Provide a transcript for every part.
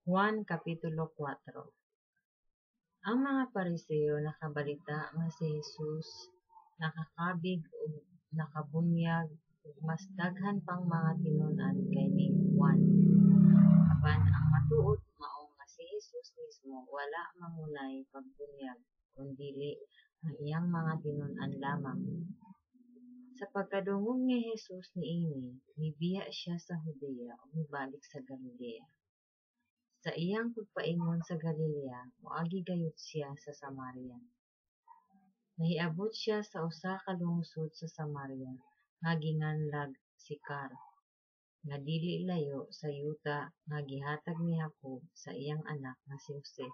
Juan Kapitulo 4. Ang mga Pariseo nakabalita nga si Jesus nakakabig ug nakabunyag og mas daghan pang mga tinun-an kay ni Juan. Apan ang matuod mao nga si Jesus mismo wala mangunay pagbunyag, kun dili ang iyang mga tinun-an lamang. Sa pagkadungog ni Jesus niini, mibiya siya sa Judea ug mibalik sa Galilea. Sa iyang pagpaingon sa Galilea, moagi gayud siya sa Samaria. Nahiabot siya sa usa ka lungsod sa Samaria nga ginganlag Sicar, nga dili layo sa yuta nga gihatag ni Jacob sa iyang anak nga si Jose.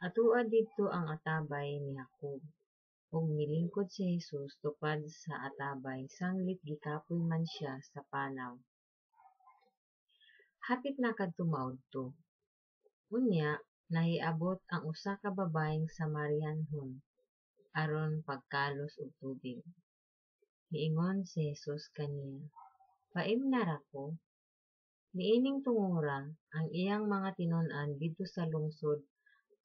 Atoa didto ang atabay ni Jacob, ug milingkod si Jesus tupad sa atabay sanglit gikapoy man siya sa panaw. Hapit na kadto maudto. Unya nahiabot ang usa ka babayeng Samarianhon aron pagkalos og tubig. Miingon si Jesus kaniya, "Paimna ra ko." Niining tungora, ang iyang mga tinun-an didto sa lungsod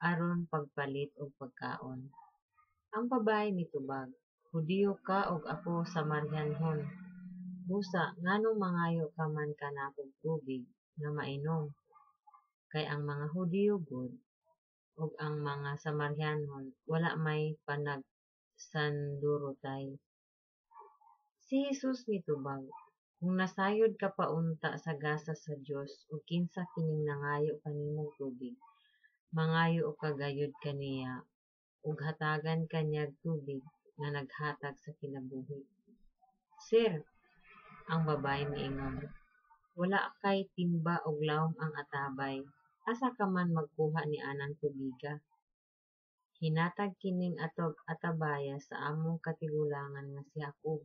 aron pagpalit og pagkaon. Ang babaye mitubag, "Hudiyo ka ug ako Samarianhon. Busa nganong mangayo ka man kanakog tubig nga mainom?" Kay ang mga Hudiyo gud ug ang mga Samarianhon wala may panagsandurotay. Si Jesus mitubag, "Kung nasayod ka pa unta sa gasa sa Dios ug kinsa kining nangayo kanimog tubig, mangayo ka gayud kaniya ug hatagan ka niyag tubig nga naghatag sa kinabuhi." "Sir," ang babaye miingon, "wala kay timba ug lawom ang atabay. Asa ka man magkuha nianang tubiga? Hinatag kining atabaya sa among katigulangan nga si Jacob,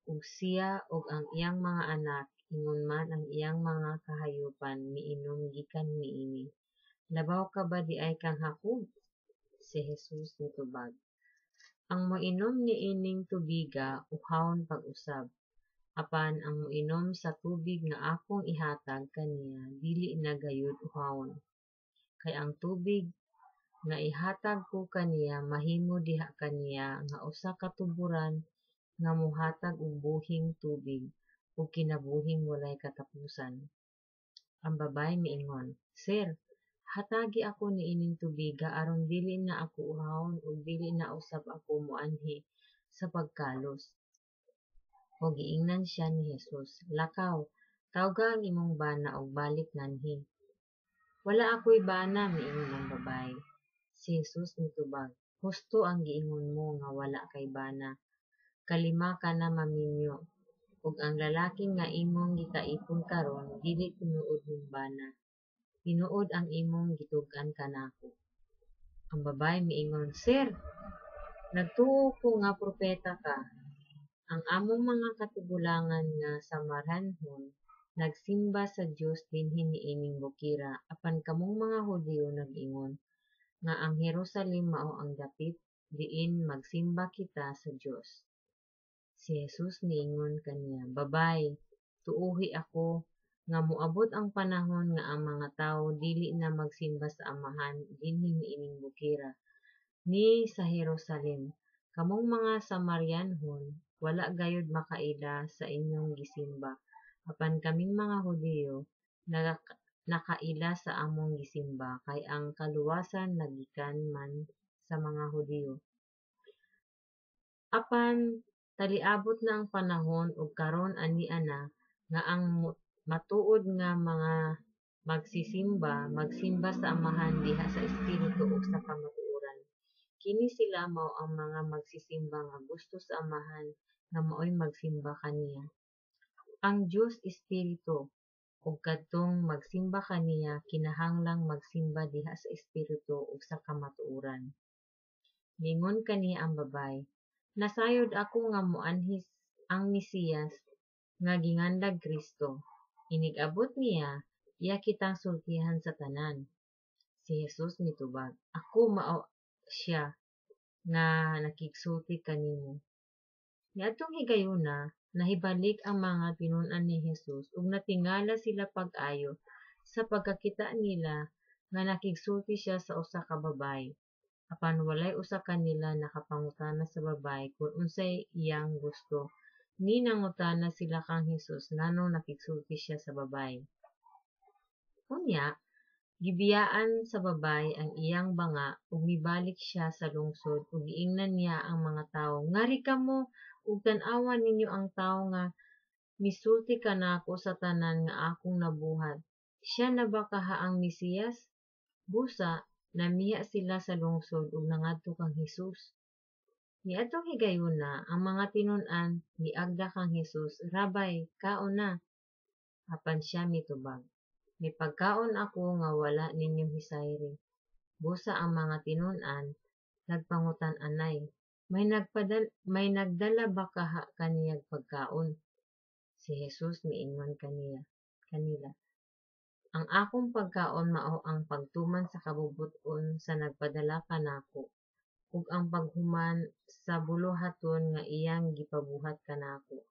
ug siya ug ang iyang mga anak ingon man ang iyang mga kahayupan miinom gikan niini. Labaw ka ba diay kang Jacob?" Si Jesus mitubag, "Ang moinom niining tubiga uhawon pag-usab, apan ang moinom sa tubig nga akong ihatag kaniya dili na gayud uhawon. Kay ang tubig nga ihatag ko kaniya mahimo diha kaniya nga usa ka tuboran nga mohatag og buhing tubig ug kinabuhing walay katapusan." Ang babaye miingon, "Sir, hatagi ako niining tubiga aron dili na ako uhawon ug dili na usab ako moanhi sa pagkalos." Ug giingnan siya ni Jesus, "Lakaw, tawga ang imong bana ug balik nganhi." "Wala akoy bana," miingon ang babaye. Si Jesus mitubag, "Husto ang giingon mo nga wala kay bana. Kalima ka na maminyo, ug ang lalaki nga imong gikaipon karon dili tinuod mong bana. Tinuod ang imong gitug-an kanako." Ang babaye miingon, "Sir, nagtuo ko nga propeta ka. Ang among mga katigulangan nga Samarianhon nagsimba sa Dios dinhi niining bukira, apan kamong mga Hudiyo nag-ingon nga ang Jerusalem mao ang dapit diin magsimba kita sa Dios." Si Jesus niingon kaniya, "Babaye, tuohi ako nga moabot ang panahon nga ang mga tawo dili na magsimba sa Amahan dinhi niining bukira, ni sa Jerusalem. Kamong mga Samarianhon wala gayud makaila sa inyong gisimba, apan kaming mga Hudiyo nakaila sa among gisimba, kay ang kaluwasan nagikan man sa mga Hudiyo. Apan taliabot na ang panahon ug karon ania na nga ang matuod nga mga magsisimba magsimba sa Amahan diha sa espiritu ug sa kamatuoran. Kini sila mao ang mga magsisimba nga gusto sa Amahan nga maoy magsimba kaniya. Ang Dios espiritu, ug kadtong magsimba kaniya kinahanglang magsimba diha sa espiritu ug sa kamatuoran." Miingon kaniya ang babaye, "Nasayod ako nga moanhi ang Mesiyas nga ginganlag Kristo. Inig-abot niya, iya kitang sultihan sa tanan." Si Jesus mitubag, "Ako mao siya nga nakigsulti kanimo." Niadtong higayuna, nahibalik ang mga tinun-an ni Jesus ug natingala sila pag-ayo sa pagkakita nila nga nakigsulti siya sa usa ka babayi. Apan walay usa kanila nakapangutana sa babayi kon unsay iyang gusto, ni nangutana sila kang Hesus nganong nakigsulti siya sa babayi. Unya gibiyaan sa babayi ang iyang banga ug mibalik siya sa lungsod ug giingnan niya ang mga tawo, "Ngari kamo ug tan-awa ninyo ang tawo nga misulti kanako sa tanan nga akong nabuhat. Siya na ba kaha ang Mesiyas?" Busa namiha sila sa lungsod ug nangadto kang Hesus. Niadtong higayuna ang mga tinun-an miagda kang Hesus, "Rabbi, kaon na." Apan siya mitubag, "May pagkaon ako nga wala ninyo hisayri." Busa ang mga tinun-an nagpangutan-anay, May nagdala ba kaha kaniyag pagkaon?" Si Hesus miingon kanila, "Ang akong pagkaon mao ang pagtuman sa kabubut-on sa nagpadala kanako ug ang paghuman sa buluhaton nga iyang gipabuhat kanako.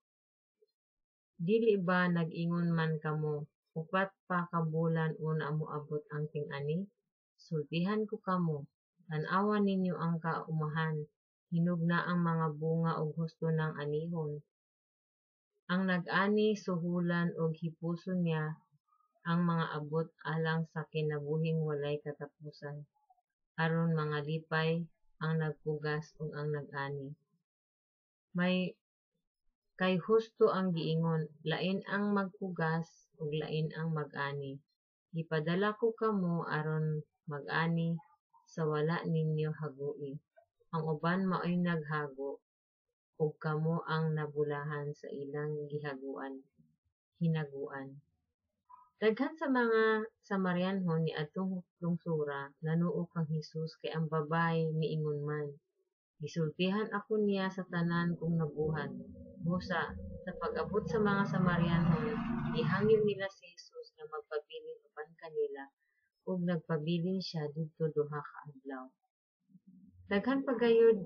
Dili ba nag-ingon man kamo, 'Upat pa ka bulan una moabot ang ting-ani'? Sultihan ko kamo, tan-awa ninyo ang kaumahan, hinog na ang mga bunga ug husto nang anihon. Ang nag-ani suholan ug hipuson niya ang mga abot alang sa kinabuhing walay katapusan, aron mangalipay ang nagpugas ug ang nag-ani. Kay husto ang giingon, 'Lain ang magpugas ug lain ang mag-ani.' Gipadala ko kamo aron mag-ani sa wala ninyo hagoi. Ang uban maoy naghago, ug kamo ang nabulahan sa ilang hinaguan." Daghan sa mga Samarianhon niadtong lungsora nanuo kang Hesus kay ang babayi miingon man, "Gisultihan ako niya sa tanan kong nabuhat." Busa, sa pag-abot sa mga Samarianhon, gihangyo nila si Hesus nga magpabilin uban kanila, ug nagpabilin siya didto 2 ka adlaw. Daghan pa gayud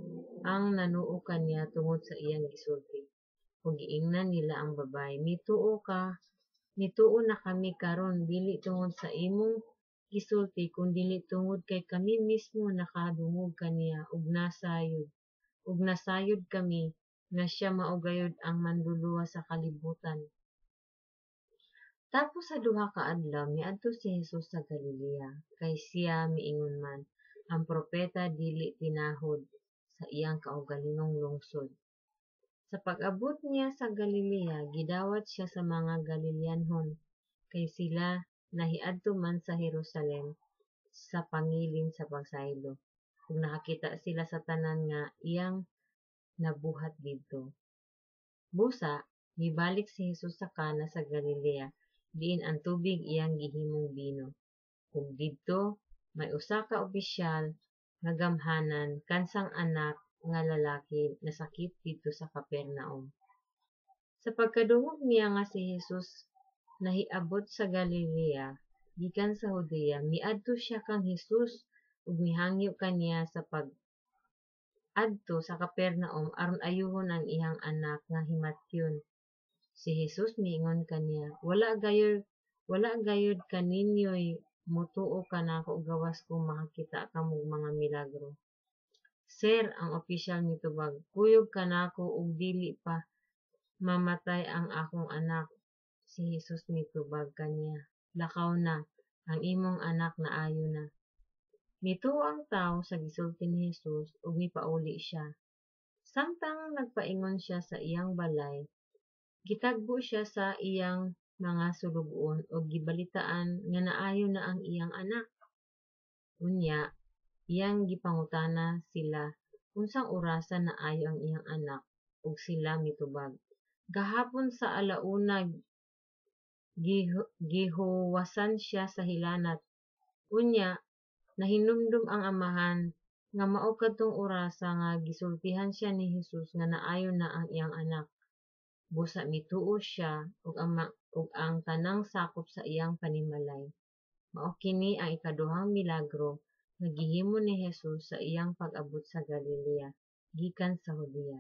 ang nanuo kaniya tungod sa iyang gisulti. Ug giingnan nila ang babayi, "Mituo na kami karon, dili tungod sa imong gisulti kundili tungod kay kami mismo nakadungog kaniya ug nasayod kami nga siya mao gayud ang Manluluwas sa kalibutan." Tapos sa 2 ka adlaw miadto si Hesus sa Galilea, kay siya miingon man, "Ang propeta dili tinahod sa iyang kaugalingong lungsod." Sa pag-abot niya sa Galilea, gidawat siya sa mga Galileanhon, kay sila nahiadto man sa Jerusalem sa pangilin sa pagsaylo, ug nakakita sila sa tanan nga iyang nabuhat didto. Busa, mibalik si Hesus sa Cana sa Galilea, diin ang tubig iyang gihimong bino. Ug didto may usa ka opisyal nga gamhanan kansang anak nga lalaki nasakit didto sa Capernaum. Sa pagkadungog niya nga si Hesus nahiabot sa Galilea gikan sa Judea, miadto siya kang Hesus ug mihangyo kaniya sa pag-adto sa Capernaum aron ayuhon ang iyang anak nga himatyon. Si Hesus miingon kaniya, Wala gayud kaninyoy motuo kanako gawas kung makakita kamog mga milagro." "Sir," ang opisyal mitubag, "kuyog kanako og dili pa mamatay ang akong anak." Si Hesus mitubag kaniya, "Lakaw na, ang imong anak naayo na." Mituo ang tawo sa gisulti ni Hesus ug mipauli siya. Samtang nagpaingon siya sa iyang balay, gitagbo siya sa iyang mga sulugoon ug gibalitaan nga naayo na ang iyang anak. Unya, iyang gipangutana sila unsang orasa naayo ang iyang anak ug sila mitubag, "Gahapon sa 1:00 gihuwasan siya sa hilanat." Unya, nahinumdom ang amahan nga mao kadtong orasa nga gisultihan siya ni Hesus nga naayo na ang iyang anak. Busa mituo siya ug ang tanang sakop sa iyang panimalay. Mao kini ang ikaduhang milagro nga gihimo ni Hesus sa iyang pag-abot sa Galilea gikan sa Judea.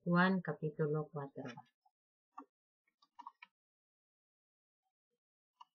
Juan Kapitulo 4.